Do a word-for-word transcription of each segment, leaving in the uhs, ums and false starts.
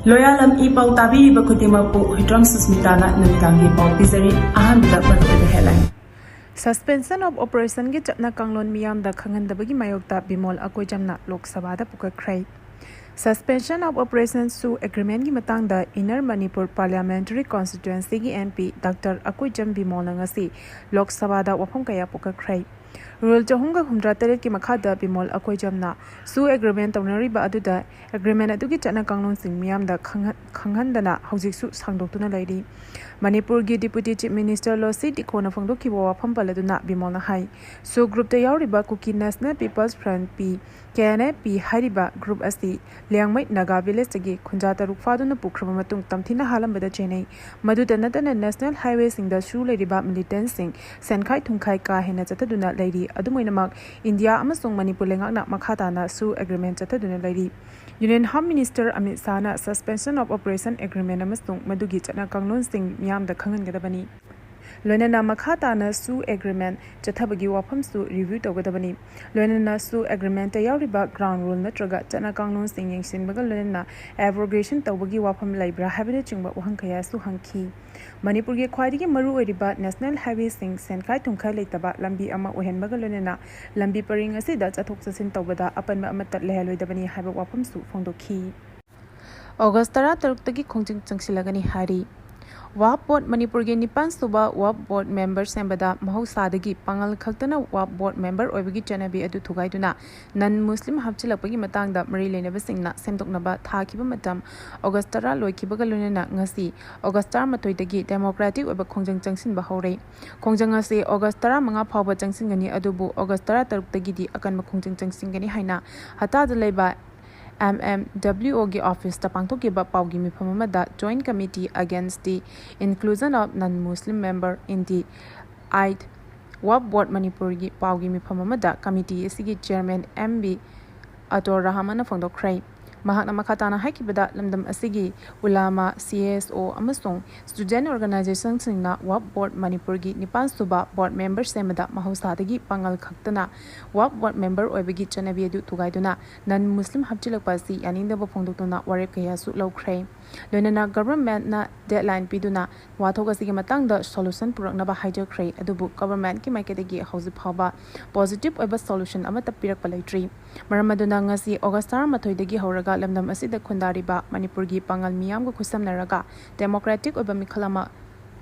ꯂꯣꯌꯥꯂꯝ E ꯄꯥꯎ ꯇꯥꯕꯤꯔꯤꯕ ꯈꯨꯗꯤꯡꯃꯛꯄꯨ ꯍꯨꯏꯗ꯭ꯔꯣꯝ ꯁꯨꯁꯃꯤꯇꯥꯅ ꯅꯨꯃꯤꯗꯥꯡꯒꯤ ꯄꯥꯎ ꯄꯤꯖꯔꯤ꯫ ꯑꯍꯥꯟꯕꯗ ꯃꯔꯨꯑꯣꯏꯕ headline꯫ Suspension of Operationꯒꯤ ꯆꯠꯅ ꯀꯥꯡꯂꯣꯟ ꯃꯤꯌꯥꯝꯗ ꯈꯪꯍꯟꯗꯕꯒꯤ ꯃꯥꯌꯣꯛꯇ ꯕꯤꯃꯣꯜ ꯑꯀꯣꯏꯖꯝꯅ ꯂꯣꯛ ꯁꯚꯥꯗ ꯄꯨꯈꯠꯈ꯭ꯔꯦ꯫ Suspension of Operation SoO Agreementꯒꯤ ꯃꯇꯥꯡꯗ Inner Manipur Parliamentary Constituencyꯒꯤ MP Doctor Akoijam ꯕꯤꯃꯣꯜꯅ ꯉꯁꯤ ꯂꯣꯛ ꯁꯚꯥꯗ ꯋꯥꯐꯝ ꯀꯌꯥ ꯄꯨꯈꯠꯈ꯭ꯔꯦ꯫ Rule ꯆꯍꯨꯝꯒ ꯍꯨꯝꯗ꯭ꯔꯥ ꯇꯔꯦꯠꯀꯤ ꯃꯈꯥꯗ ꯕꯤꯃꯣꯜ ꯑꯀꯣꯏꯖꯝꯅ SoO Agreement ꯇꯧꯅꯔꯤꯕ ꯑꯗꯨꯗ Agreement ꯑꯗꯨꯒꯤ ꯆꯠꯅ ꯀꯥꯡꯂꯣꯟꯁꯤꯡ ꯃꯤꯌꯥꯝꯗ ꯈꯪꯍꯟ-, ꯈꯪꯍꯟꯗꯅ ꯍꯧꯖꯤꯛꯁꯨ ꯁꯥꯡꯗꯣꯛꯇꯨꯅ ꯂꯩꯔꯤ꯫ ꯃꯅꯤꯄꯨꯔꯒꯤ Deputy Chief Minister ꯂꯣꯁꯤ ꯗꯤꯈꯣꯅ ꯐꯣꯡꯗꯣꯛꯈꯤꯕ ꯋꯥꯐꯝ ꯄꯜꯂꯗꯨꯅ ꯕꯤꯃꯣꯜꯅ ꯍꯥꯏ, SoO groupꯇ ꯌꯥꯎꯔꯤꯕ Kuki National People's Front P, KNFP ꯍꯥꯏꯔꯤꯕ group ꯑꯁꯤ ꯂꯤꯌꯥꯡꯃꯩ ꯅꯥꯒꯥ villageꯇꯒꯤ ꯈꯨꯟꯖꯥ ꯇꯔꯨꯛ ꯐꯥꯗꯨꯅ ꯄꯨꯈ꯭ꯔꯕ ꯃꯇꯨꯡ ꯇꯝꯊꯤꯅ ꯍꯥꯠꯂꯝꯕꯗ ꯆꯦꯟꯅꯩ꯫ ꯃꯗꯨꯇ ꯅꯠꯇꯅ National Highwayꯁꯤꯡꯗ SoO ꯂꯩꯔꯤꯕ militantꯁꯤꯡ ꯁꯦꯟꯈꯥꯏ ꯊꯨꯝꯈꯥꯏ ꯀꯥ ꯍꯦꯟꯅ ꯆꯠꯊꯗꯨꯅ ꯂꯩꯔꯤ꯫ ꯑꯗꯨꯝ ꯑꯣꯏꯅꯃꯛ, ꯏꯟꯗꯤꯌꯥ ꯑꯃꯁꯨꯡ ꯃꯅꯤꯄꯨꯔ ꯂꯩꯉꯥꯛꯅ ꯃꯈꯥ ꯇꯥꯅ SoO Agreement ꯆꯠꯊꯗꯨꯅ ꯂꯩꯔꯤ꯫ Union Home Minister Amit ꯁꯥꯍꯅ Suspension of Operation Agreement ꯑꯃꯁꯨꯡ ꯃꯗꯨꯒꯤ ꯆꯠꯅ ꯀꯥꯡꯂꯣꯟꯁꯤꯡ ꯃꯤꯌꯥꯝꯗ ꯈꯪꯍꯟꯒꯗꯕꯅꯤ꯫ ꯂꯣꯏꯅꯅ ꯃꯈꯥ ꯇꯥꯅ SoO Agreement ꯆꯠꯊꯕꯒꯤ ꯋꯥꯐꯝꯁꯨ review ꯇꯧꯒꯗꯕꯅꯤ꯫ ꯂꯣꯏꯅꯅ SoO Agreementꯇ ꯌꯥꯎꯔꯤꯕ ground rule ꯅꯠꯇ꯭ꯔꯒ ꯆꯠꯅ ꯀꯥꯡꯂꯣꯟꯁꯤꯡ ꯌꯦꯡꯁꯤꯟꯕꯒ ꯂꯣꯏꯅꯅ abrogation ꯇꯧꯕꯒꯤ ꯋꯥꯐꯝ ꯂꯩꯕ꯭ꯔꯥ ꯍꯥꯏꯕꯅꯆꯤꯡꯕ ꯋꯥꯍꯪ ꯀꯌꯥꯁꯨ ꯍꯪꯈꯤ꯫ ꯃꯅꯤꯄꯨꯔꯒꯤ ꯈ꯭ꯋꯥꯏꯗꯒꯤ ꯃꯔꯨꯑꯣꯏꯔꯤꯕ National Highwayꯁꯤꯡ ꯁꯦꯟꯈꯥꯏ ꯊꯨꯝꯈꯥꯏ ꯂꯩꯇꯕ ꯂꯝꯕꯤ ꯑꯃ ꯑꯣꯏꯍꯟꯕꯒ ꯂꯣꯏꯅꯅ ꯂꯝꯕꯤ ꯄꯔꯤꯡ ꯑꯁꯤꯗ ꯆꯠꯊꯣꯛ ꯆꯠꯁꯤꯟ ꯇꯧꯕꯗ ꯑꯄꯟꯕ ꯑꯃꯠꯇ ꯂꯩꯍꯜꯂꯣꯏꯗꯕꯅꯤ ꯍꯥꯏꯕ ꯋꯥꯐꯝꯁꯨ ꯐꯣꯡꯗꯣꯛꯈꯤ꯫ August ꯇꯔꯥꯇꯔꯨꯛꯇꯒꯤ ꯈꯣꯡꯖꯪ ꯆꯪꯁꯤꯜꯂꯒꯅꯤ ꯍꯥꯏꯔꯤ꯫ Waqf Board ꯃꯅꯤꯄꯨꯔꯒꯤ ꯅꯤꯄꯥꯟ ꯁꯨꯕ Waqf Board member ꯁꯦꯝꯕꯗ ꯃꯍꯧꯁꯥꯗꯒꯤ ꯄꯥꯉꯜ ꯈꯛꯇꯅ Waqf Board member ꯑꯣꯏꯕꯒꯤ ꯆꯠꯅꯕꯤ ꯑꯗꯨ ꯊꯨꯒꯥꯏꯗꯨꯅ non-Muslim ꯍꯥꯞꯆꯤꯜꯂꯛꯄꯒꯤ ꯃꯇꯥꯡꯗ ꯃꯔꯤ ꯂꯩꯅꯕꯁꯤꯡꯅ ꯁꯦꯝꯗꯣꯛꯅꯕ ꯊꯥꯈꯤꯕ ꯃꯇꯝ August ꯇꯔꯥ ꯂꯣꯏꯈꯤꯕꯒ ꯂꯣꯏꯅꯅ ꯉꯁꯤ August ꯇꯔꯥꯃꯥꯊꯣꯏꯗꯒꯤ democratic ꯑꯣꯏꯕ ꯈꯣꯡꯖꯪ ꯆꯪꯁꯤꯟꯕ ꯍꯧꯔꯦ꯫ ꯈꯣꯡꯖꯪ ꯑꯁꯤ August ꯇꯔꯥꯃꯉꯥ ꯐꯥꯎꯕ ꯆꯪꯁꯤꯟꯒꯅꯤ, ꯑꯗꯨꯕꯨ August ꯇꯔꯥꯇꯔꯨꯛꯇꯒꯤꯗꯤ ꯑꯀꯟꯕ ꯈꯣꯡꯖꯪ ꯆꯪꯁꯤꯟꯒꯅꯤ ꯍꯥꯏꯅ ꯍꯇꯥꯗ ꯂꯩꯕ MMWOꯒꯤ officeꯇ ꯄꯥꯡꯊꯣꯛꯈꯤꯕ ꯄꯥꯎꯒꯤ ꯃꯤꯐꯝ ꯑꯃꯗ Joint Committee Against the Inclusion of Non-Muslim Member in the Eighth Waqf Board ꯃꯅꯤꯄꯨꯔꯒꯤ ꯄꯥꯎꯒꯤ ꯃꯤꯐꯝ ꯑꯃꯗ committee ꯑꯁꯤꯒꯤ chairman M B ꯑꯇꯣꯔ ꯔꯍꯃꯟꯅ ꯐꯣꯡꯗꯣꯛꯈ꯭ꯔꯦ꯫ ꯃꯍꯥꯛꯅ ꯃꯈꯥ ꯇꯥꯅ ꯍꯥꯏꯈꯤꯕꯗ, ꯂꯝꯗꯝ ꯑꯁꯤꯒꯤ ꯎꯂꯥꯃꯥ, ꯁꯤ ꯑꯦꯁ ꯑꯣ ꯑꯃꯁꯨꯡ student organizationꯁꯤꯡꯅ ꯋꯛꯐ ꯕꯣꯔꯗ ꯃꯅꯤꯄꯨꯔꯒꯤ ꯅꯤꯄꯥꯟ ꯁꯨꯕ ꯕꯣꯔꯗ ꯃꯦꯝꯕꯔ ꯁꯦꯝꯕꯗ ꯃꯍꯧꯁꯥꯗꯒꯤ ꯄꯥꯡꯒꯜ ꯈꯛꯇꯅ ꯋꯛꯐ ꯕꯣꯔꯗ ꯃꯦꯝꯕꯔ ꯑꯣꯏꯕꯒꯤ ꯆꯠꯅꯕꯤ ꯑꯗꯨ ꯊꯨꯒꯥꯏꯗꯨꯅ ꯅꯟ ꯃꯨꯁꯂꯤꯝ ꯍꯥꯞꯆꯤꯜꯂꯛꯄ ꯑꯁꯤ ꯌꯥꯅꯤꯡꯗꯕ ꯐꯣꯡꯗꯣꯛꯇꯨꯅ ꯋꯥꯔꯦꯞ ꯀꯌꯥꯁꯨ ꯂꯧꯈ꯭ꯔꯦ꯫ ꯂꯣꯏꯅꯅ ꯒꯚꯔꯟꯃꯦꯟꯠꯅ ꯗꯦꯗꯂꯥꯏꯟ ꯄꯤꯗꯨꯅ ꯋꯥꯊꯣꯛ ꯑꯁꯤꯒꯤ ꯃꯇꯥꯡꯗ ꯁꯣꯂꯨꯁꯟ ꯄꯨꯔꯛꯅꯕ ꯍꯥꯏꯖꯈ꯭ꯔꯦ, ꯑꯗꯨꯕꯨ ꯒꯚꯔꯟꯃꯦꯟꯠꯀꯤ ꯃꯥꯏꯀꯩꯗꯒꯤ ꯍꯧꯖꯤꯛ ꯐꯥꯎꯕ ꯄꯣꯖꯤꯇꯤꯚ ꯑꯣꯏꯕ ꯁꯣꯂꯨꯁꯟ ꯑꯃꯠꯇ ꯄꯤꯔꯛꯄ ꯂꯩꯇ꯭ꯔꯤ꯫ ꯃꯔꯝ ꯑꯗꯨꯅ ꯉꯁꯤ ꯑꯣꯒꯁ ꯇꯔꯥꯃꯥꯊꯣꯏꯗꯒꯤ ꯍꯧꯔꯒ ꯂꯝꯗꯝ ꯑꯁꯤꯗ ꯈꯨꯟꯗꯥꯔꯤꯕ ꯃꯅꯤꯄꯨꯔꯒꯤ ꯄꯥꯡꯒꯜ ꯃꯤꯌꯥꯝꯒ ꯈꯨꯠꯁꯝꯅꯔꯒ ꯗꯦꯃꯣꯀ꯭ꯔꯦꯇꯤꯛ ꯑꯣꯏꯕ ꯃꯤꯈꯜ ꯑꯃ,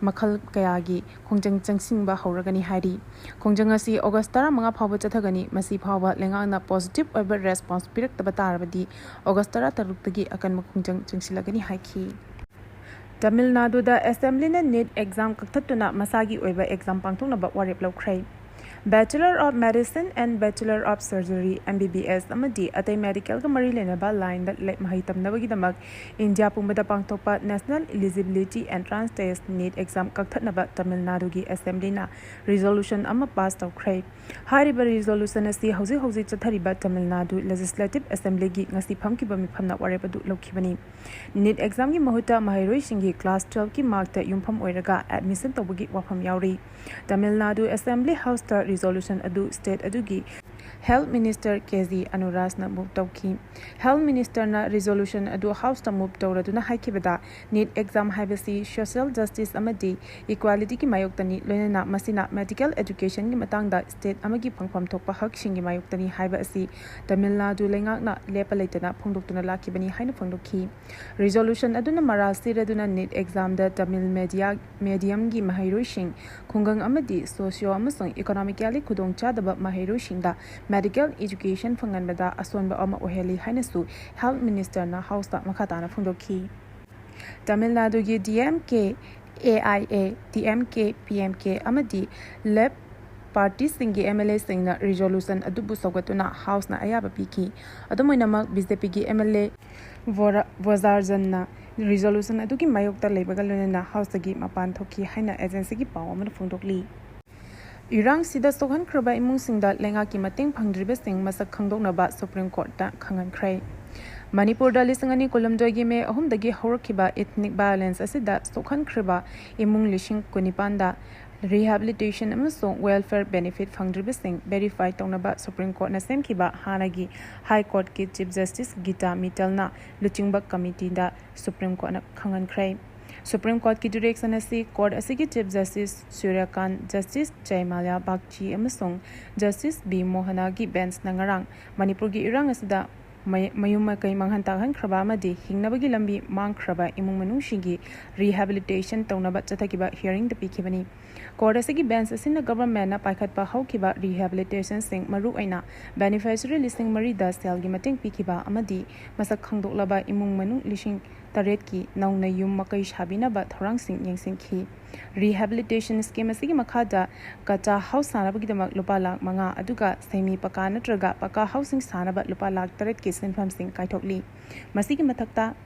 ꯃꯈꯜ ꯀꯌꯥꯒꯤ ꯈꯣꯡꯖꯪ ꯆꯪꯁꯤꯟꯕ ꯍꯧꯔꯒꯅꯤ ꯍꯥꯏꯔꯤ꯫ ꯈꯣꯡꯖꯪ ꯑꯁꯤ ꯑꯣꯒꯁ ꯇꯔꯥꯃꯉꯥ ꯐꯥꯎꯕ ꯆꯠꯊꯒꯅꯤ꯫ ꯃꯁꯤ ꯐꯥꯎꯕ ꯂꯩꯉꯥꯛꯅ ꯄꯣꯖꯤꯇꯤꯚ ꯑꯣꯏꯕ ꯔꯦꯁꯄꯣꯟꯁ ꯄꯤꯔꯛꯇꯕ ꯇꯥꯔꯕꯗꯤ ꯑꯣꯒꯁ ꯇꯔꯥꯇꯔꯨꯛꯇꯒꯤ ꯑꯀꯟꯕ ꯈꯣꯡꯖꯪ ꯆꯪꯁꯤꯜꯂꯒꯅꯤ ꯍꯥꯏꯈꯤ꯫ ꯇꯥꯃꯤꯜ ꯅꯥꯗꯨꯗ ꯑꯦꯁꯦꯝꯕ꯭ꯂꯤꯅ ꯅꯤꯠ ꯑꯦꯛꯖꯥꯝ ꯀꯛꯊꯠꯇꯨꯅ ꯃꯁꯥꯒꯤ ꯑꯣꯏꯕ ꯑꯦꯛꯖꯥꯝ ꯄꯥꯡꯊꯣꯛꯅꯕ ꯋꯥꯔꯦꯞ ꯂꯧꯈ꯭ꯔꯦ꯫ Bachelor of Medicine and Bachelor of Surgery, M B B S, ꯑꯃꯗꯤ ꯑꯇꯩ ꯃꯦꯗꯤꯀꯦꯜꯒ ꯃꯔꯤ ꯂꯩꯅꯕ ꯂꯥꯏꯟꯗ ꯂꯩ-, ꯃꯍꯩ ꯇꯝꯅꯕꯒꯤꯗꯃꯛ ꯏꯟꯗꯤꯌꯥ ꯄꯨꯝꯕꯗ ꯄꯥꯡꯊꯣꯛꯄ National Eligibility Entrance Test, NEET exam ꯀꯛꯊꯠꯅꯕ ꯇꯥꯃꯤꯜ ꯅꯥꯗꯨꯒꯤ ꯑꯦꯁꯦꯝꯕ꯭ꯂꯤꯅ ꯔꯤꯖꯣꯂꯨꯁꯟ ꯑꯃ ꯄꯥꯁ ꯇꯧꯈ꯭ꯔꯦ꯫ ꯍꯥꯏꯔꯤꯕ ꯔꯤꯖꯣꯂꯨꯁꯟ ꯑꯁꯤ ꯍꯧꯖꯤꯛ ꯍꯧꯖꯤꯛ ꯆꯠꯊꯔꯤꯕ ꯇꯥꯃꯤꯜ ꯅꯥꯗꯨ ꯂꯦꯖꯤꯁꯂꯦꯇꯤꯚ ꯑꯦꯁꯦꯝꯕ꯭ꯂꯤꯒꯤ ꯉꯁꯤ ꯐꯝꯈꯤꯕ ꯃꯤꯐꯝꯅ ꯋꯥꯔꯦꯞ ꯑꯗꯨ ꯂꯧꯈꯤꯕꯅꯤ꯫ ꯅꯤꯠ ꯑꯦꯛꯖꯥꯝꯒꯤ ꯃꯍꯨꯠꯇ ꯃꯍꯩꯔꯣꯏꯁꯤꯡꯒꯤ ꯀ꯭ꯂꯥꯁ ꯇꯨꯋꯦꯜꯐꯀꯤ ꯃꯥꯔꯛꯇ ꯌꯨꯝꯐꯝ ꯑꯣꯏꯔꯒ ꯑꯦꯗꯃꯤꯁꯟ ꯇꯧꯕꯒꯤ ꯋꯥꯐꯝ ꯌꯥꯎꯔꯤ꯫ ꯇꯥꯃꯤꯜ ꯅꯥꯗꯨ ꯑꯦꯁꯦꯝꯕ꯭ꯂꯤ ꯍꯥꯎꯁꯇ ꯔꯤꯖꯣꯂꯨꯁꯟ ꯑꯗꯨ ꯁ꯭ꯇꯦꯠ ꯑꯗꯨꯒꯤ ꯍꯦꯜꯊ ꯃꯤꯅꯤꯁꯇꯔ ꯀꯦ ꯖꯤ ꯑꯅꯨꯔꯥꯖꯅ ꯃꯨꯚ ꯇꯧꯈꯤ꯫ ꯍꯦꯜꯊ ꯃꯤꯅꯤꯁꯇꯔꯅ ꯔꯤꯖꯣꯂꯨꯁꯟ ꯑꯗꯨ ꯍꯥꯎꯁꯇ ꯃꯨꯚ ꯇꯧꯔꯗꯨꯅ ꯍꯥꯏꯈꯤꯕꯗ, ꯅꯤꯠ ꯑꯦꯛꯖꯥꯝ ꯍꯥꯏꯕꯁꯤ ꯁꯣꯁꯤꯌꯦꯜ ꯖꯁꯇꯤꯁ ꯑꯃꯗꯤ ꯏꯀ꯭ꯋꯦꯂꯤꯇꯤꯒꯤ ꯃꯥꯌꯣꯛꯇꯅꯤ, ꯂꯣꯏꯅꯅ ꯃꯁꯤꯅ ꯃꯦꯗꯤꯀꯦꯜ ꯑꯦꯖꯨꯀꯦꯁꯟꯒꯤ ꯃꯇꯥꯡꯗ ꯁ꯭ꯇꯦꯠ ꯑꯃꯒꯤ ꯐꯪꯐꯝ ꯊꯣꯛꯄ ꯍꯛꯁꯤꯡꯒꯤ ꯃꯥꯌꯣꯛꯇꯅꯤ ꯍꯥꯏꯕ ꯑꯁꯤ ꯇꯥꯃꯤꯜ ꯅꯥꯗꯨ ꯂꯩꯉꯥꯛꯅ ꯂꯦꯞꯄ ꯂꯩꯇꯅ ꯐꯣꯡꯗꯣꯛꯇꯨꯅ ꯂꯥꯛꯈꯤꯕꯅꯤ ꯍꯥꯏꯅ ꯐꯣꯡꯗꯣꯛꯈꯤ꯫ ꯔꯤꯖꯣꯂꯨꯁꯟ ꯑꯗꯨꯅ ꯃꯔꯥꯜ ꯁꯤꯔꯗꯨꯅ ꯅꯤꯠ ꯑꯦꯛꯖꯥꯝꯗ ꯇꯥꯃꯤꯜ ꯃꯦꯗꯤꯌꯥ, ꯃꯦꯗꯤꯌꯝꯒꯤ ꯃꯍꯩꯔꯣꯏꯁꯤꯡ, ꯈꯨꯡꯒꯪ ꯑꯃꯗꯤ ꯁꯣꯁꯤꯌꯣ ꯑꯃꯁꯨꯡ ꯏꯀꯣꯅꯣꯃꯤꯀꯦꯜꯂꯤ ꯈꯨꯗꯣꯡꯆꯥꯗꯕ ꯃꯍꯩꯔꯣꯏꯁꯤꯡꯗ ꯃꯦꯗꯤꯀꯦꯜ ꯑꯦꯖꯨꯀꯦꯁꯟ ꯐꯪꯍꯟꯕꯗ ꯑꯁꯣꯟꯕ ꯑꯃ ꯑꯣꯏꯍꯜꯂꯤ ꯍꯥꯏꯅꯁꯨ ꯍꯦꯜꯊ ꯃꯤꯅꯤꯁꯇꯔꯅ ꯍꯥꯎꯁꯇ ꯃꯈꯥ ꯇꯥꯅ ꯐꯣꯡꯗꯣꯛꯈꯤ꯫ ꯇꯥꯃꯤꯜ ꯅꯥꯗꯨꯒꯤ D M K, A I A, D M K, P M K ꯑꯃꯗꯤ ꯂꯦꯐ ꯄꯥꯔꯇꯤꯁꯤꯡꯒꯤ ꯑꯦꯝ ꯑꯦꯜ ꯑꯦꯁꯤꯡꯅ ꯔꯤꯖꯣꯂꯨꯁꯟ ꯑꯗꯨꯕꯨ ꯁꯧꯒꯠꯇꯨꯅ ꯍꯥꯎꯁꯅ ꯑꯌꯥꯕ ꯄꯤꯈꯤ꯫ ꯑꯗꯨꯝ ꯑꯣꯏꯅꯃꯛ, ꯕꯤ ꯖꯦ ꯄꯤꯒꯤ ꯑꯦꯝ ꯑꯦꯜ ꯑꯦ ꯕꯣꯔꯥ-, ꯕꯣꯖꯥꯔꯖꯟꯅ ꯔꯤꯖꯣꯂꯨꯁꯟ ꯑꯗꯨꯒꯤ ꯃꯥꯌꯣꯛꯇ ꯂꯩꯕꯒ ꯂꯣꯏꯅꯅ ꯍꯥꯎꯁꯇꯒꯤ ꯃꯄꯥꯟ ꯊꯣꯛꯈꯤ ꯍꯥꯏꯅ ꯑꯦꯖꯦꯟꯁꯤꯒꯤ ꯄꯥꯎ ꯑꯃꯅ ꯐꯣꯡꯗꯣꯛꯂꯤ꯫ ꯏꯔꯥꯡꯁꯤꯗ ꯁꯣꯛꯍꯟꯈ꯭ꯔꯕ ꯏꯃꯨꯡꯁꯤꯡꯗ ꯂꯩꯉꯥꯛꯀꯤ ꯃꯇꯦꯡ ꯐꯪꯗ꯭ꯔꯤꯕꯁꯤꯡ ꯃꯁꯛ ꯈꯪꯗꯣꯛꯅꯕ ꯁꯨꯄ꯭ꯔꯤꯝ ꯀꯣꯔꯠꯇ ꯈꯪꯍꯟꯈ꯭ꯔꯦ꯫ ꯃꯅꯤꯄꯨꯔꯗ ꯂꯤꯁꯤꯡ ꯑꯅꯤ ꯀꯨꯟꯍꯨꯝꯗꯣꯏꯒꯤ ꯃꯦ ꯑꯍꯨꯝꯗꯒꯤ ꯍꯧꯔꯛꯈꯤꯕ ethnic violence ꯑꯁꯤꯗ ꯁꯣꯛꯍꯟꯈ꯭ꯔꯤꯕ ꯏꯃꯨꯡ ꯂꯤꯁꯤꯡ ꯀꯨꯟꯅꯤꯄꯥꯟꯗ rehabilitation ꯑꯃꯁꯨꯡ welfare benefit ꯐꯪꯗ꯭ꯔꯤꯕꯁꯤꯡ verify ꯇꯧꯅꯕ Supreme Courtꯅ ꯁꯦꯝꯈꯤꯕ ꯍꯥꯟꯅꯒꯤ High Courtꯀꯤ Chief Justice ꯒꯤꯇꯥ ꯃꯤꯇꯜꯅ ꯂꯨꯆꯤꯡꯕ committeeꯗ Supreme Courtꯅ ꯈꯪꯍꯟꯈ꯭ꯔꯦ꯫ Supreme Courtꯀꯤ direction ꯑꯁꯤ court ꯑꯁꯤꯒꯤ Chief Justice ꯁꯨꯔ꯭ꯌꯀꯥꯟ, Justice ꯖꯌꯃꯥꯂ꯭ꯌꯥ ꯕꯥꯒꯆꯤ ꯑꯃꯁꯨꯡ Justice ꯕꯤ ꯃꯣꯍꯅꯥꯒꯤ benchꯅ ꯉꯔꯥꯡ ꯃꯅꯤꯄꯨꯔꯒꯤ ꯏꯔꯥꯡ ꯑꯁꯤꯗ ꯃꯌ-, ꯃꯌꯨꯝ ꯃꯀꯩ ꯃꯥꯡꯍꯟ ꯇꯥꯛꯍꯟꯈ꯭ꯔꯕ ꯑꯃꯗꯤ ꯍꯤꯡꯅꯕꯒꯤ ꯂꯝꯕꯤ ꯃꯥꯡꯈ꯭ꯔꯕ ꯏꯃꯨꯡ ꯃꯅꯨꯡꯁꯤꯡꯒꯤ rehabilitation ꯇꯧꯅꯕ ꯆꯠꯊꯈꯤꯕ hearingꯗ ꯄꯤꯈꯤꯕꯅꯤ꯫ Court ꯑꯁꯤꯒꯤ bench ꯑꯁꯤꯅ governmentꯅ ꯄꯥꯏꯈꯠꯄ ꯍꯧꯈꯤꯕ rehabilitationꯁꯤꯡ, ꯃꯔꯨꯑꯣꯏꯅ beneficiary ꯂꯤꯁꯤꯡ ꯃꯔꯤꯗ ꯁꯦꯜꯒꯤ ꯃꯇꯦꯡ ꯄꯤꯈꯤꯕ ꯑꯃꯗꯤ ꯃꯁꯛ ꯈꯪꯗꯣꯛꯂꯕ ꯏꯃꯨꯡ ꯃꯅꯨꯡ ꯂꯤꯁꯤꯡ ꯇꯔꯦꯠꯀꯤ ꯅꯧꯅ ꯌꯨꯝ ꯃꯀꯩ ꯁꯥꯕꯤꯅꯕ ꯊꯧꯔꯥꯡꯁꯤꯡ ꯌꯦꯡꯁꯤꯟꯈꯤ꯫ Rehabilitation scheme ꯑꯁꯤꯒꯤ ꯃꯈꯥꯗ ꯀꯆꯥ house ꯁꯥꯅꯕꯒꯤꯗꯃꯛ ꯂꯨꯄꯥ ꯂꯥꯈ ꯃꯉꯥ, ꯑꯗꯨꯒ semi ꯄꯀꯥ ꯅꯠꯇ꯭ꯔꯒ ꯄꯀꯥ housing ꯁꯥꯅꯕ ꯂꯨꯄꯥ ꯂꯥꯈ ꯇꯔꯦꯠꯀꯤ ꯁꯦꯟꯐꯝꯁꯤꯡ ꯀꯥꯏꯊꯣꯛꯂꯤ꯫ ꯃꯁꯤꯒꯤ ꯃꯊꯛꯇ,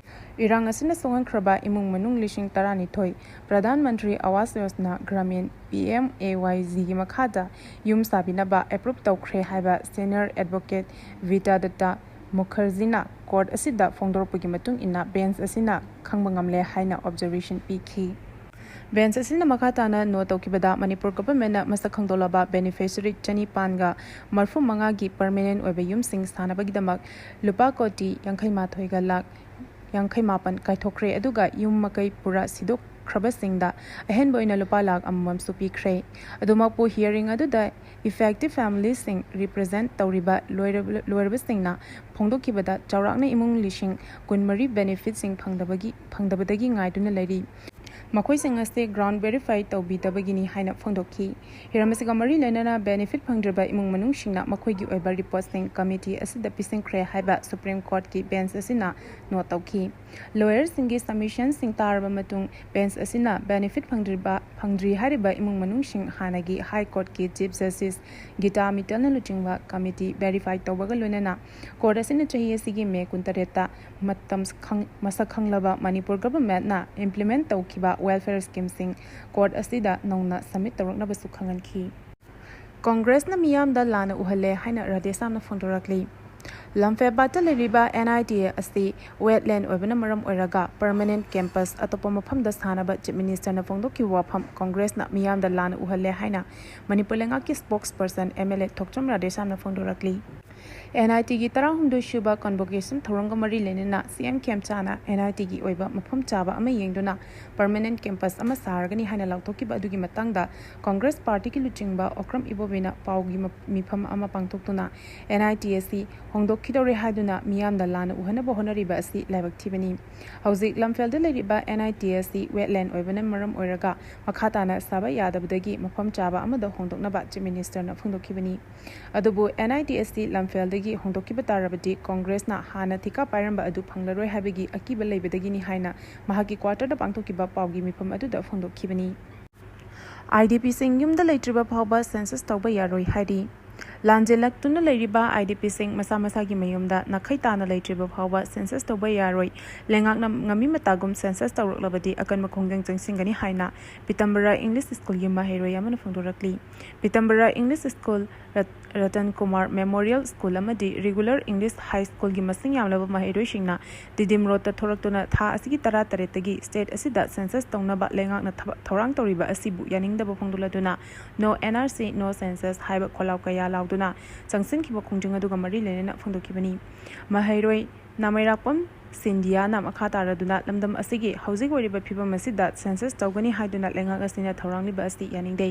ꯏꯔꯥꯡ ꯑꯁꯤꯅ ꯁꯣꯛꯍꯟꯈ꯭ꯔꯕ ꯏꯃꯨꯡ ꯃꯅꯨꯡ ꯂꯤꯁꯤꯡ ꯇꯔꯥꯅꯤꯊꯣꯏ Pradhan Mantri Awas Yojana Gramin, P M A Y G ꯒꯤ ꯃꯈꯥꯗ ꯌꯨꯝ ꯁꯥꯕꯤꯅꯕ approve ꯇꯧꯈ꯭ꯔꯦ ꯍꯥꯏꯕ senior advocate ꯕꯤꯗ꯭ꯌꯥꯗꯠꯇ ꯃꯨꯈꯔꯖꯤꯅ court ꯑꯁꯤꯗ ꯐꯣꯡꯗꯣꯔꯛꯄꯒꯤ ꯃꯇꯨꯡ ꯏꯟꯅ bench ꯑꯁꯤꯅ ꯈꯪꯕ ꯉꯝꯂꯦ ꯍꯥꯏꯅ observation ꯄꯤꯈꯤ꯫ Bench ꯑꯁꯤꯅ ꯃꯈꯥ ꯇꯥꯅ note ꯇꯧꯈꯤꯕꯗ, ꯃꯅꯤꯄꯨꯔ governmentꯅ ꯃꯁꯛ ꯈꯪꯗꯣꯛꯂꯕ beneficiary ꯆꯅꯤꯄꯥꯟꯒ ꯃꯔꯐꯨ ꯃꯉꯥꯒꯤ permanent ꯑꯣꯏꯕ ꯌꯨꯝꯁꯤꯡ ꯁꯥꯅꯕꯒꯤꯗꯃꯛ ꯂꯨꯄꯥ ꯀꯣꯇꯤ ꯌꯥꯡꯈꯩ ꯃꯥꯊꯣꯏꯒ ꯂꯥꯈ ꯌꯥꯡꯈꯩ ꯃꯥꯄꯟ ꯀꯥꯏꯊꯣꯛꯈ꯭ꯔꯦ, ꯑꯗꯨꯒ ꯌꯨꯝ ꯃꯀꯩ ꯄꯨꯔꯥ ꯁꯤꯗꯣꯛꯈ꯭ꯔꯕꯁꯤꯡꯗ ꯑꯍꯦꯟꯕ ꯑꯣꯏꯅ ꯂꯨꯄꯥ ꯂꯥꯈ ꯑꯃꯃꯝꯁꯨ ꯄꯤꯈ꯭ꯔꯦ꯫ ꯑꯗꯨꯃꯛꯄꯨ, hearing ꯑꯗꯨꯗ affected familyꯁꯤꯡ represent ꯇꯧꯔꯤꯕ ꯂꯣꯏꯔꯕ-, ꯂꯣꯏꯔꯕꯁꯤꯡꯅ ꯐꯣꯡꯗꯣꯛꯈꯤꯕꯗ, ꯆꯥꯎꯔꯥꯛꯅ ꯏꯃꯨꯡ ꯂꯤꯁꯤꯡ ꯀꯨꯟꯃꯔꯤ benefitꯁꯤꯡ ꯐꯪꯗꯕꯒꯤ, ꯐꯪꯗꯕꯗꯒꯤ ꯉꯥꯏꯗꯨꯅ ꯂꯩꯔꯤ꯫ ꯃꯈꯣꯏꯁꯤꯡ ꯑꯁꯤ ground verify ꯇꯧꯕꯤꯗꯕꯒꯤꯅꯤ ꯍꯥꯏꯅ ꯐꯣꯡꯗꯣꯛꯈꯤ꯫ ꯍꯤꯔꯝ ꯑꯁꯤꯒ ꯃꯔꯤ ꯂꯩꯅꯅ benefit ꯐꯪꯗ꯭ꯔꯤꯕ ꯏꯃꯨꯡ ꯃꯅꯨꯡꯁꯤꯡꯅ ꯃꯈꯣꯏꯒꯤ ꯑꯣꯏꯕ reportꯁꯤꯡ committee ꯑꯁꯤꯗ ꯄꯤꯁꯤꯟꯈ꯭ꯔꯦ ꯍꯥꯏꯕ Supreme Courtꯀꯤ bench ꯑꯁꯤꯅ note ꯇꯧꯈꯤ꯫ Lawyerꯁꯤꯡꯒꯤ submissionꯁꯤꯡ ꯇꯥꯔꯕ ꯃꯇꯨꯡ, bench ꯑꯁꯤꯅ benefit ꯐꯪꯗ꯭ꯔꯤꯕ, ꯐꯪꯗ꯭ꯔꯤ ꯍꯥꯏꯔꯤꯕ ꯏꯃꯨꯡ ꯃꯅꯨꯡꯁꯤꯡ ꯍꯥꯟꯅꯒꯤ High Courtꯀꯤ Chief Justice ꯒꯤꯇꯥ ꯃꯤꯇꯜꯅ ꯂꯨꯆꯤꯡꯕ committee verify ꯇꯧꯕꯒ ꯂꯣꯏꯅꯅ, court ꯑꯁꯤꯅ ꯆꯍꯤ ꯑꯁꯤꯒꯤ ꯃꯦ ꯀꯨꯟꯇꯔꯦꯠꯇ ꯃꯇꯝ ꯈꯪ-, ꯃꯁꯛ ꯈꯪꯂꯕ ꯃꯅꯤꯄꯨꯔ governmentꯅ implement ꯇꯧꯈꯤꯕ welfare schemeꯁꯤꯡ court ꯑꯁꯤꯗ ꯅꯧꯅ submit ꯇꯧꯔꯛꯅꯕꯁꯨ ꯈꯪꯍꯟꯈꯤ꯫ Congressꯅ ꯃꯤꯌꯥꯝꯗ ꯂꯥꯟꯅ ꯎꯍꯜꯂꯦ ꯍꯥꯏꯅ ꯔꯥꯙꯦꯁ꯭ꯌꯥꯝꯅ ꯐꯣꯡꯗꯣꯔꯛꯂꯤ꯫ ꯂꯝꯐꯦꯜꯄꯥꯠꯇ ꯂꯩꯔꯤꯕ N I T A ꯑꯁꯤ wetland ꯑꯣꯏꯕꯅ ꯃꯔꯝ ꯑꯣꯏꯔꯒ permanent campus ꯑꯇꯣꯞꯄ ꯃꯐꯝꯗ ꯁꯥꯅꯕ Chief Ministerꯅ ꯐꯣꯡꯗꯣꯛꯈꯤꯕ ꯋꯥꯐꯝ ꯀꯣꯡꯒ꯭ꯔꯦꯁꯅ ꯃꯤꯌꯥꯝꯗ ꯂꯥꯟꯅ ꯎꯍꯜꯂꯦ ꯍꯥꯏꯅ ꯃꯅꯤꯄꯨꯔ ꯂꯩꯉꯥꯛꯀꯤ spokesperson M L A Thokchom ꯔꯥꯙꯦꯁ꯭ꯌꯥꯝꯅ ꯐꯣꯡꯗꯣꯔꯛꯂꯤ꯫ N I Tꯒꯤ ꯇꯔꯥꯍꯨꯝꯗꯣꯏꯁꯨꯕ convocation ꯊꯧꯔꯝꯒ ꯃꯔꯤ ꯂꯩꯅꯅ C M ꯈꯦꯝꯆꯥꯅ N I Tꯒꯤ ꯑꯣꯏꯕ ꯃꯐꯝ ꯆꯥꯕ ꯑꯃ ꯌꯦꯡꯗꯨꯅ permanent campus ꯑꯃ ꯁꯥꯔꯒꯅꯤ ꯍꯥꯏꯅ ꯂꯥꯎꯊꯣꯛꯈꯤꯕ ꯑꯗꯨꯒꯤ ꯃꯇꯥꯡꯗ ꯀꯣꯡꯒ꯭ꯔꯦꯁ ꯄꯥꯔꯇꯤꯒꯤ ꯂꯨꯆꯤꯡꯕ ꯑꯣꯀ꯭ꯔꯝ ꯏꯕꯣꯕꯤꯅ ꯄꯥꯎꯒꯤ ꯃ-, ꯃꯤꯐꯝ ꯑꯃ ꯄꯥꯡꯊꯣꯛꯇꯨꯅ N I T ꯑꯁꯤ ꯍꯣꯡꯗꯣꯛꯈꯤꯗꯧꯔꯦ ꯍꯥꯏꯗꯨꯅ ꯃꯤꯌꯥꯝꯗ ꯂꯥꯟꯅ ꯎꯍꯟꯅꯕ ꯍꯣꯠꯅꯔꯤꯕ ꯑꯁꯤ ꯂꯥꯏꯕꯛ ꯊꯤꯕꯅꯤ꯫ ꯍꯧꯖꯤꯛ ꯂꯝꯐꯦꯜꯗ ꯂꯩꯔꯤꯕ N I T ꯑꯁꯤ wetland ꯑꯣꯏꯕꯅ ꯃꯔꯝ ꯑꯣꯏꯔꯒ ꯃꯈꯥ ꯇꯥꯅ ꯁꯥꯕ ꯌꯥꯗꯕꯗꯒꯤ ꯃꯐꯝ ꯆꯥꯕ ꯑꯃꯗ ꯍꯣꯡꯗꯣꯛꯅꯕ Chief Ministerꯅ ꯐꯣꯡꯗꯣꯛꯈꯤꯕꯅꯤ꯫ ꯑꯗꯨꯕꯨ N I T ꯑꯁꯤ ꯂꯝꯐꯦꯜꯗꯒꯤ ꯍꯣꯡꯗꯣꯛꯈꯤꯕ ꯇꯥꯔꯕꯗꯤ ꯀꯣꯡꯒ꯭ꯔꯦꯁꯅ ꯍꯥꯟꯅ ꯊꯤꯀꯥ ꯄꯥꯏꯔꯝꯕ ꯑꯗꯨ ꯐꯪꯂꯔꯣꯏ ꯍꯥꯏꯕꯒꯤ ꯑꯀꯤꯕ ꯂꯩꯕꯗꯒꯤꯅꯤ ꯍꯥꯏꯅ ꯃꯍꯥꯛꯀꯤ quarterꯗ ꯄꯥꯡꯊꯣꯛꯈꯤꯕ ꯄꯥꯎꯒꯤ ꯃꯤꯐꯝ ꯑꯗꯨꯗ ꯐꯣꯡꯗꯣꯛꯈꯤꯕꯅꯤ꯫ I D Pꯁꯤꯡ ꯌꯨꯝꯗ ꯂꯩꯇ꯭ꯔꯤꯕ ꯐꯥꯎꯕ census ꯇꯧꯕ ꯌꯥꯔꯣꯏ ꯍꯥꯏꯔꯤ꯫ ꯂꯥꯟꯖꯦꯜꯂꯛꯇꯨꯅ ꯂꯩꯔꯤꯕ I D Pꯁꯤꯡ ꯃꯁꯥ ꯃꯁꯥꯒꯤ ꯃꯌꯨꯝꯗ ꯅꯥꯈꯩ ꯇꯥꯅ ꯂꯩꯇ꯭ꯔꯤꯕ ꯐꯥꯎꯕ census ꯇꯧꯕ ꯌꯥꯔꯣꯏ꯫ ꯂꯩꯉꯥꯛꯅ ꯉꯝꯃꯤ ꯃꯇꯥꯒꯨꯝ census ꯇꯧꯔꯛꯂꯕꯗꯤ ꯑꯀꯟꯕ ꯈꯣꯡꯖꯪ ꯆꯪꯁꯤꯟꯒꯅꯤ ꯍꯥꯏꯅ ꯄꯤꯇꯝꯕꯔꯥ English Schoolꯒꯤ ꯃꯍꯩꯔꯣꯏ ꯑꯃꯅ ꯐꯣꯡꯗꯣꯔꯛꯂꯤ꯫ ꯄꯤꯇꯝꯕꯔꯥ English School, ꯔꯠ-, Ratan Kumar Memorial School ꯑꯃꯗꯤ Regular English High Schoolꯒꯤ ꯃꯁꯤꯡ ꯌꯥꯝꯂꯕ ꯃꯍꯩꯔꯣꯏꯁꯤꯡꯅ ꯇꯤꯗꯤꯝ ꯔꯣꯗꯇ ꯊꯣꯔꯛꯇꯨꯅ ꯊꯥ ꯑꯁꯤꯒꯤ ꯇꯔꯥꯇꯔꯦꯠꯇꯒꯤ state ꯑꯁꯤꯗ census ꯇꯧꯅꯕ ꯂꯩꯉꯥꯛꯅ ꯊꯕꯛ ꯊꯧꯔꯥꯡ ꯇꯧꯔꯤꯕ ꯑꯁꯤꯕꯨ ꯌꯥꯅꯤꯡꯗꯕ ꯐꯣꯡꯗꯣꯛꯂꯗꯨꯅ "No N R C, no census" ꯍꯥꯏꯕ ꯈꯣꯜꯂꯥꯎ ꯀꯌꯥ ꯂꯥꯎꯗꯨꯅ ꯆꯪꯁꯤꯟꯈꯤꯕ ꯈꯣꯡꯖꯪ ꯑꯗꯨꯒ ꯃꯔꯤ ꯂꯩꯅꯅ ꯐꯣꯡꯗꯣꯛꯈꯤꯕꯅꯤ꯫ ꯃꯍꯩꯔꯣꯏ ꯅꯥꯃꯩꯔꯥꯛꯄꯝ ꯁꯤꯟꯗꯤꯌꯥꯅ ꯃꯈꯥ ꯇꯥꯔꯗꯨꯅ ꯂꯝꯗꯝ ꯑꯁꯤꯒꯤ ꯍꯧꯖꯤꯛ ꯑꯣꯏꯔꯤꯕ ꯐꯤꯕꯝ ꯑꯁꯤꯗ census ꯇꯧꯒꯅꯤ ꯍꯥꯏꯗꯨꯅ ꯂꯩꯉꯥꯛ ꯑꯁꯤꯅ ꯊꯧꯔꯥꯡꯂꯤꯕ ꯑꯁꯤ ꯌꯥꯅꯤꯡꯗꯦ꯫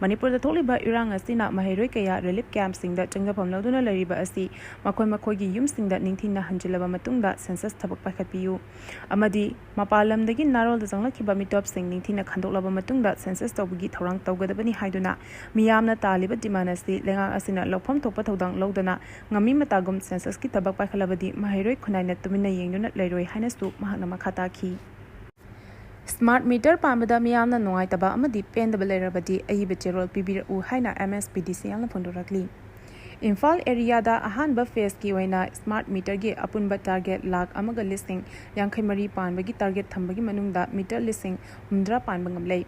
ꯃꯅꯤꯄꯨꯔꯗ ꯊꯣꯛꯂꯤꯕ ꯏꯔꯥꯡ ꯑꯁꯤꯅ ꯃꯍꯩꯔꯣꯏ ꯀꯌꯥ relief campꯁꯤꯡꯗ ꯆꯪꯖꯐꯝ ꯂꯧꯗꯨꯅ ꯂꯩꯔꯤꯕ ꯑꯁꯤ ꯃꯈꯣꯏ ꯃꯈꯣꯏꯒꯤ ꯌꯨꯝꯁꯤꯡꯗ ꯅꯤꯡꯊꯤꯅ ꯍꯟꯖꯤꯜꯂꯕ ꯃꯇꯨꯡꯗ census ꯊꯕꯛ ꯄꯥꯏꯈꯠꯄꯤꯌꯨ ꯑꯃꯗꯤ ꯃꯄꯥꯟ ꯂꯝꯗꯒꯤ ꯅꯥꯔꯣꯜꯗ ꯆꯪꯂꯛꯈꯤꯕ ꯃꯤꯇꯣꯞꯁꯤꯡ ꯅꯤꯡꯊꯤꯅ ꯈꯟꯗꯣꯛꯂꯕ ꯃꯇꯨꯡꯗ census ꯇꯧꯕꯒꯤ ꯊꯧꯔꯥꯡ ꯇꯧꯒꯗꯕꯅꯤ ꯍꯥꯏꯗꯨꯅ ꯃꯤꯌꯥꯝꯅ ꯇꯥꯜꯂꯤꯕ demand ꯑꯁꯤ ꯂꯩꯉꯥꯛ ꯑꯁꯤꯅ ꯂꯧꯐꯝ ꯊꯣꯛꯄ ꯊꯧꯗꯥꯡ ꯂꯧꯗꯅ ꯉꯝꯃꯤ ꯃꯇꯥꯒꯨꯝ censusꯀꯤ ꯊꯕꯛ ꯄꯥꯏꯈꯠꯂꯕꯗꯤ ꯃꯍꯩꯔꯣꯏ ꯈꯨꯟꯅꯥꯏꯅ ꯇꯨꯃꯤꯟꯅ ꯌꯦꯡꯗꯨꯅ ꯂꯩꯔꯣꯏ ꯍꯥꯏꯅꯁꯨ ꯃꯍꯥꯛꯅ ꯃꯈꯥ ꯇꯥꯈꯤ꯫ Smart meter ꯄꯥꯟꯕꯗ ꯃꯤꯌꯥꯝꯅ ꯅꯨꯡꯉꯥꯏꯇꯕ ꯑꯃꯗꯤ ꯄꯦꯟꯗꯕ ꯂꯩꯔꯕꯗꯤ ꯑꯏꯕ ꯆꯦꯔꯣꯜ ꯄꯤꯕꯤꯔꯛꯎ ꯍꯥꯏꯅ M S P D C Lꯅ ꯐꯣꯡꯗꯣꯔꯛꯂꯤ꯫ Imphal ꯑꯦꯔꯤꯌꯥꯗ ꯑꯍꯥꯟꯕ ꯐꯦꯖꯀꯤ ꯑꯣꯏꯅ ꯁ꯭ꯃꯥꯔꯠ ꯃꯤꯇꯔꯒꯤ ꯑꯄꯨꯟꯕ ꯇꯥꯔꯒꯦꯠ ꯂꯥꯈ ꯑꯃꯒ ꯂꯤꯁꯤꯡ ꯌꯥꯡꯈꯩ ꯃꯔꯤ ꯄꯥꯟꯕꯒꯤ ꯇꯥꯔꯒꯦꯠ ꯊꯝꯕꯒꯤ ꯃꯅꯨꯡꯗ ꯃꯤꯇꯔ ꯂꯤꯁꯤꯡ ꯍꯨꯝꯗ꯭ꯔꯥ ꯄꯥꯟꯕ ꯉꯝꯂꯦ꯫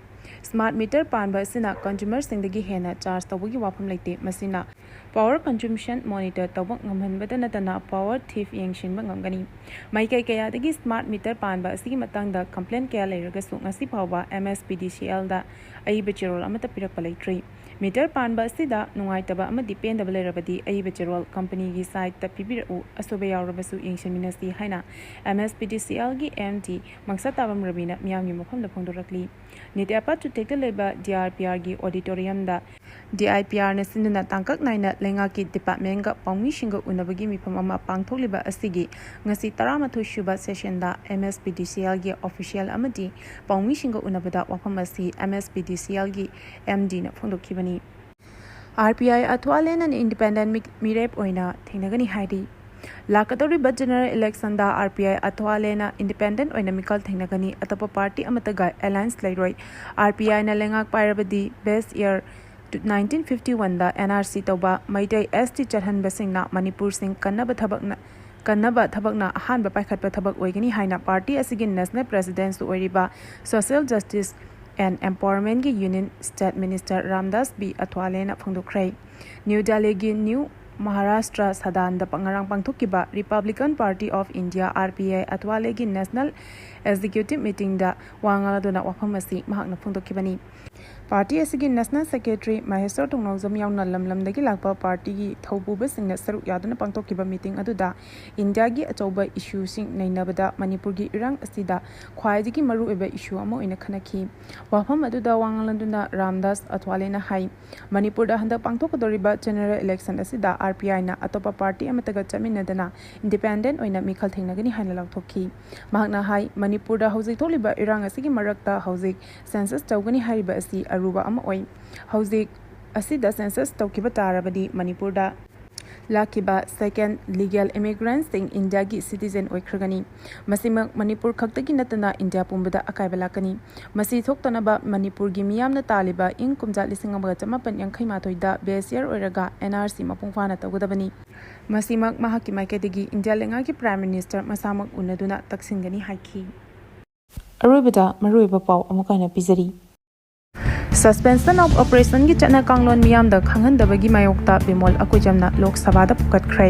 ꯁ꯭ꯃꯥꯔꯠ ꯃꯤꯇꯔ ꯄꯥꯟꯕ ꯑꯁꯤꯅ ꯀꯟꯖꯨꯃꯔꯁꯤꯡꯗꯒꯤ ꯍꯦꯟꯅ ꯆꯥꯔꯖ ꯇꯧꯕꯒꯤ ꯋꯥꯐꯝ ꯂꯩꯇꯦ꯫ ꯃꯁꯤꯅ ꯄꯥꯋꯔ ꯀꯟꯖꯨꯝꯁꯟ ꯃꯣꯅꯤꯇꯔ ꯇꯧꯕ ꯉꯝꯍꯟꯕꯗ ꯅꯠꯇꯅ ꯄꯥꯋꯔ ꯊꯤꯐ ꯌꯦꯡꯁꯤꯟꯕ ꯉꯝꯒꯅꯤ꯫ ꯃꯥꯏꯀꯩ ꯀꯌꯥꯗꯒꯤ ꯁ꯭ꯃꯥꯔꯠ ꯃꯤꯇꯔ ꯄꯥꯟꯕ ꯑꯁꯤꯒꯤ ꯃꯇꯥꯡꯗ ꯀꯝꯄ꯭ꯂꯦꯟ ꯀꯌꯥ ꯂꯩꯔꯒꯁꯨ ꯉꯁꯤ ꯐꯥꯎꯕ ꯑꯦꯝ ꯑꯦꯁ ꯄꯤ ꯗꯤ ꯁꯤ ꯑꯦꯜꯗ ꯑꯏꯕ ꯆꯦꯔꯣꯜ ꯑꯃꯠꯇ ꯄꯤꯔꯛꯄ ꯂꯩꯇ꯭ꯔꯤ꯫ ꯃꯤꯇꯔ ꯄꯥꯟꯕ ꯑꯁꯤꯗ ꯅꯨꯡꯉꯥꯏꯇꯕ ꯑꯃꯗꯤ ꯄꯦꯟꯗꯕ ꯂꯩꯔꯕꯗꯤ ꯑꯏꯕ ꯆꯦꯔꯣꯜ ꯀꯝꯄꯅꯤꯒꯤ ꯁꯥꯏꯠꯇ ꯄꯤꯕꯤꯔꯛꯎ, ꯑꯁꯣꯏꯕ ꯌꯥꯎꯔꯕꯁꯨ ꯌꯦꯡꯁꯤꯟꯃꯤꯟꯅꯁꯤ ꯍꯥꯏꯅ ꯑꯦꯝ ꯑꯦꯁ ꯄꯤ ꯗꯤ ꯁꯤ ꯑꯦꯜꯒꯤ ꯑꯦꯝ ꯗꯤ ꯃꯪꯁꯥꯇꯥꯕꯝ ꯔꯕꯤꯅ ꯃꯤꯌꯥꯝꯒꯤ ꯃꯐꯝꯗ ꯐꯣꯡꯗꯣꯔꯛꯂꯤ꯫ ꯅꯤꯇꯤ ꯑꯥꯌꯣꯒ ꯆꯨꯊꯦꯛꯇ ꯂꯩꯕ D I P ꯑꯥꯔꯒꯤ ꯑꯣꯗꯤꯇꯣꯔꯤꯌꯝꯗ D I P ꯑꯥꯔꯅ ꯁꯤꯟꯗꯨꯅ ꯇꯥꯡꯀꯛ ꯅꯥꯏꯅ ꯂꯩꯉꯥꯛꯀꯤ ꯗꯤꯄꯥꯔꯠꯃꯦꯟꯒ ꯄꯥꯎꯃꯤꯁꯤꯡꯒ ꯎꯅꯕꯒꯤ ꯃꯤꯐꯝ ꯑꯃ ꯄꯥꯡꯊꯣꯛꯂꯤꯕ ꯑꯁꯤꯒꯤ ꯉꯁꯤ ꯇꯔꯥꯃꯥꯊꯣꯏ ꯁꯨꯕ ꯁꯦꯁꯟꯗ ꯑꯦꯝ ꯑꯦꯁ ꯄꯤ ꯗꯤ ꯁꯤ ꯑꯦꯜꯒꯤ ꯑꯣꯐꯤꯁꯤꯌꯦꯜ ꯑꯃꯗꯤ ꯄꯥꯎꯃꯤꯁꯤꯡꯒ ꯎꯅꯕꯗ ꯋꯥꯐꯝ ꯑꯁꯤ ꯑꯦꯝ ꯑꯦꯁ ꯄꯤ ꯗꯤ ꯁꯤ ꯑꯦꯜꯒꯤ ꯑꯦꯝ ꯗꯤꯅ ꯐꯣꯡꯗꯣꯛꯈꯤꯕꯅꯤ꯫ ꯑꯥꯔ ꯄꯤ ꯑꯥꯏ ꯑꯊ꯭ꯋꯥꯂꯦꯅ ꯏꯟꯗꯤꯄꯦꯟꯗꯦꯟ ꯃꯤ-, ꯃꯤꯔꯦꯞ ꯑꯣꯏꯅ ꯊꯦꯡꯅꯒꯅꯤ ꯍꯥꯏꯔꯤ꯫ ꯂꯥꯛꯀꯗꯧꯔꯤꯕ ꯖꯦꯅꯔꯦꯜ ꯏꯂꯦꯛꯁꯟꯗ ꯑꯥꯔ ꯄꯤ ꯑꯥꯏ ꯑꯊ꯭ꯋꯥꯂꯦꯅ ꯏꯟꯗꯤꯄꯦꯟꯗꯦꯟ ꯑꯣꯏꯅ ꯃꯤꯈꯜ ꯊꯦꯡꯅꯒꯅꯤ, ꯑꯇꯣꯞꯄ ꯄꯥꯔꯇꯤ ꯑꯃꯠꯇꯒ ꯑꯦꯂꯥꯏꯟꯁ ꯂꯩꯔꯣꯏ꯫ ꯑꯥꯔ ꯄꯤ ꯑꯥꯏꯅ ꯂꯩꯉꯥꯛ ꯄꯥꯏꯔꯕꯗꯤ ꯕꯦꯁ ꯏꯌꯔ ꯅꯥꯏꯟꯇꯤꯟ ꯐꯤꯐꯇꯤ ꯋꯥꯟꯗ ꯑꯦꯟ ꯑꯥꯔ ꯁꯤ ꯇꯧꯕ, ꯃꯩꯇꯩ ꯑꯦꯁ ꯇꯤ ꯆꯠꯍꯟꯕꯁꯤꯡꯅ ꯃꯅꯤꯄꯨꯔꯁꯤꯡ ꯀꯟꯅꯕ ꯊꯕꯛꯅ, ꯀꯟꯅꯕ ꯊꯕꯛꯅ ꯑꯍꯥꯟꯕ ꯄꯥꯏꯈꯠꯄ ꯊꯕꯛ ꯑꯣꯏꯒꯅꯤ ꯍꯥꯏꯅ ꯄꯥꯔꯇꯤ ꯑꯁꯤꯒꯤ ꯅꯦꯁꯅꯦꯜ ꯄ꯭ꯔꯦꯁꯤꯗꯦꯟꯁꯨ ꯑꯣꯏꯔꯤꯕ ꯁꯣꯁꯤꯌꯦꯜ ꯖꯁꯇꯤꯁ ꯑꯦꯟ ꯑꯦꯝꯄꯥꯋꯔꯃꯦꯟꯒꯤ union state minister Ramdas B ꯑꯊ꯭ꯋꯥꯂꯦꯅ ꯐꯣꯡꯗꯣꯛꯈ꯭ꯔꯦ꯫ ꯅ꯭ꯌꯨ ꯗꯦꯜꯂꯤꯒꯤ ꯅ꯭ꯌꯨ ꯃꯍꯥꯔꯥꯁꯇ꯭ꯔ ꯁꯗꯥꯟꯗ ꯄ-, ꯉꯔꯥꯡ ꯄꯥꯡꯊꯣꯛꯈꯤꯕ Republican Party of India, R P I, ꯑꯊ꯭ꯋꯥꯂꯦꯒꯤ ꯅꯦꯁꯅꯦꯜ ꯑꯦꯛꯖꯤꯀ꯭ꯌꯨꯇꯤꯚ ꯃꯤꯇꯤꯡꯗ ꯋꯥ ꯉꯥꯡꯂꯗꯨꯅ ꯋꯥꯐꯝ ꯑꯁꯤ ꯃꯍꯥꯛꯅ ꯐꯣꯡꯗꯣꯛꯈꯤꯕꯅꯤ꯫ ꯄꯥꯔꯇꯤ ꯑꯁꯤꯒꯤ ꯅꯦꯁꯅꯦꯜ ꯁꯦꯀ꯭ꯔꯦꯇꯔꯤ ꯃꯍꯦꯁ꯭ꯋꯔ ꯇꯣꯡꯅꯧꯖꯝ ꯌꯥꯎꯅ ꯂꯝ ꯂꯝꯗꯒꯤ ꯂꯥꯛꯄ ꯄꯥꯔꯇꯤꯒꯤ ꯊꯧꯄꯨꯕꯁꯤꯡꯅ ꯁꯔꯨꯛ ꯌꯥꯗꯨꯅ ꯄꯥꯡꯊꯣꯛꯈꯤꯕ ꯃꯤꯇꯤꯡ ꯑꯗꯨꯗ ꯏꯟꯗꯤꯌꯥꯒꯤ ꯑꯆꯧꯕ ꯏꯁꯨꯁꯤꯡ ꯅꯩꯅꯕꯗ ꯃꯅꯤꯄꯨꯔꯒꯤ ꯏꯔꯥꯡ ꯑꯁꯤꯗ ꯈ꯭ꯋꯥꯏꯗꯒꯤ ꯃꯔꯨꯑꯣꯏꯕ ꯏꯁꯨ ꯑꯃ ꯑꯣꯏꯅ ꯈꯟꯅꯈꯤ꯫ ꯋꯥꯐꯝ ꯑꯗꯨꯗ ꯋꯥ ꯉꯥꯡꯂꯗꯨꯅ ꯔꯥꯝꯗꯥꯁ ꯑꯊ꯭ꯋꯥꯂꯦꯅ ꯍꯥꯏ, ꯃꯅꯤꯄꯨꯔꯗ ꯍꯟꯗꯛ ꯄꯥꯡꯊꯣꯛꯀꯗꯧꯔꯤꯕ ꯖꯦꯅꯔꯦꯜ ꯏꯂꯦꯛꯁꯟ ꯑꯁꯤꯗ ꯑꯥꯔ ꯄꯤ ꯑꯥꯏꯅ ꯑꯇꯣꯞꯄ ꯄꯥꯔꯇꯤ ꯑꯃꯠꯇꯒ ꯆꯠꯃꯤꯟꯅꯗꯅ ꯏꯟꯗꯤꯄꯦꯟꯗꯦꯟ ꯑꯣꯏꯅ ꯃꯤꯈꯜ ꯊꯦꯡꯅꯒꯅꯤ ꯍꯥꯏꯅ ꯂꯥꯎꯊꯣꯛꯈꯤ꯫ ꯃꯍꯥꯛꯅ ꯍꯥꯏ, ꯃꯅꯤꯄꯨꯔꯗ ꯍꯧꯖꯤꯛ ꯊꯣꯛꯂꯤꯕ ꯏꯔꯥꯡ ꯑꯁꯤꯒꯤ ꯃꯔꯛꯇ ꯍꯧꯖꯤꯛ ꯁꯦꯟꯁꯁ ꯇꯧꯒꯅꯤ ꯍꯥꯏꯔꯤꯕ ꯑꯁꯤ ꯑꯔꯨꯕ ꯑꯃ ꯑꯣꯏ꯫ ꯍꯧꯖꯤꯛ ꯑꯁꯤꯗ ꯁꯦꯟꯁꯁ ꯇꯧꯈꯤꯕ ꯇꯥꯔꯕꯗꯤ ꯃꯅꯤꯄꯨꯔꯗ ꯂꯥꯛꯈꯤꯕ second legal immigrantꯁꯤꯡ ꯏꯟꯗꯤꯌꯥꯒꯤ citizen ꯑꯣꯏꯈ꯭ꯔꯒꯅꯤ꯫ ꯃꯁꯤꯃꯛ ꯃꯅꯤꯄꯨꯔ ꯈꯛꯇꯒꯤ ꯅꯠꯇꯅ ꯏꯟꯗꯤꯌꯥ ꯄꯨꯝꯕꯗ ꯑꯀꯥꯏꯕ ꯂꯥꯛꯀꯅꯤ꯫ ꯃꯁꯤ ꯊꯣꯛꯇꯅꯕ ꯃꯅꯤꯄꯨꯔꯒꯤ ꯃꯤꯌꯥꯝꯅ ꯇꯥꯜꯂꯤꯕ ꯏꯪ ꯀꯨꯝꯖꯥ ꯂꯤꯁꯤꯡ ꯑꯃꯒ ꯆꯃꯥꯄꯟ ꯌꯥꯡꯈꯩ ꯃꯥꯊꯣꯏꯗ base year ꯑꯣꯏꯔꯒ N R C ꯃꯄꯨꯡ ꯐꯥꯅ ꯇꯧꯒꯗꯕꯅꯤ꯫ ꯃꯁꯤꯃꯛ ꯃꯍꯥꯛꯀꯤ ꯃꯥꯏꯀꯩꯗꯒꯤ ꯏꯟꯗꯤꯌꯥ ꯂꯩꯉꯥꯛꯀꯤ Prime Minister ꯃꯁꯥꯃꯛ ꯎꯅꯗꯨꯅ ꯇꯛꯁꯤꯟꯒꯅꯤ ꯍꯥꯏꯈꯤ꯫ ꯑꯔꯣꯏꯕꯗ ꯃꯔꯨꯑꯣꯏꯕ ꯄꯥꯎ ꯑꯃꯨꯛ ꯍꯟꯅ ꯄꯤꯖꯔꯤ꯫ Suspension of Operationꯒꯤ ꯆꯠꯅ ꯀꯥꯡꯂꯣꯟ ꯃꯤꯌꯥꯝꯗ ꯈꯪꯍꯟꯗꯕꯒꯤ ꯃꯥꯌꯣꯛꯇ ꯕꯤꯃꯣꯜ ꯑꯀꯣꯏꯖꯝꯅ ꯂꯣꯛ ꯁꯚꯥꯗ ꯄꯨꯈꯠꯈ꯭ꯔꯦ꯫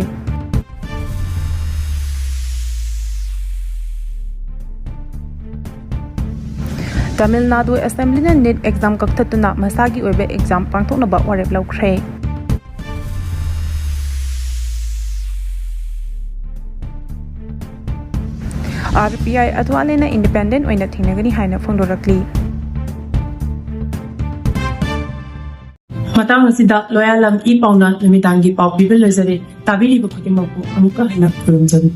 ꯇꯥꯃꯤꯜ ꯅꯥꯗꯨ Assemblyꯅ NEET exam ꯀꯛꯊꯠꯇꯨꯅ ꯃꯁꯥꯒꯤ ꯑꯣꯏꯕ exam ꯄꯥꯡꯊꯣꯛꯅꯕ ꯋꯥꯔꯦꯞ ꯂꯧꯈ꯭ꯔꯦ꯫ R P I ꯑꯗ꯭ꯋꯥꯂꯦꯅ independent ꯑꯣꯏꯅ ꯊꯦꯡꯅꯒꯅꯤ ꯍꯥꯏꯅ ꯐꯣꯡꯗꯣꯔꯛꯂꯤ꯫ ꯃꯇꯥꯡ ꯑꯁꯤꯗ ꯂꯣꯌꯥꯂꯝ ꯏ ꯄꯥꯎꯅ ꯅꯨꯃꯤꯗꯥꯡꯒꯤ ꯄꯥꯎ ꯄꯤꯕ ꯂꯣꯏꯖꯔꯦ꯫ ꯇꯥꯕꯤꯔꯤꯕ ꯈꯨꯗꯤꯡꯃꯛꯄꯨ ꯑꯃꯨꯛꯀ ꯍꯟꯅ ꯈꯨꯔꯨꯝꯖꯔꯤ꯫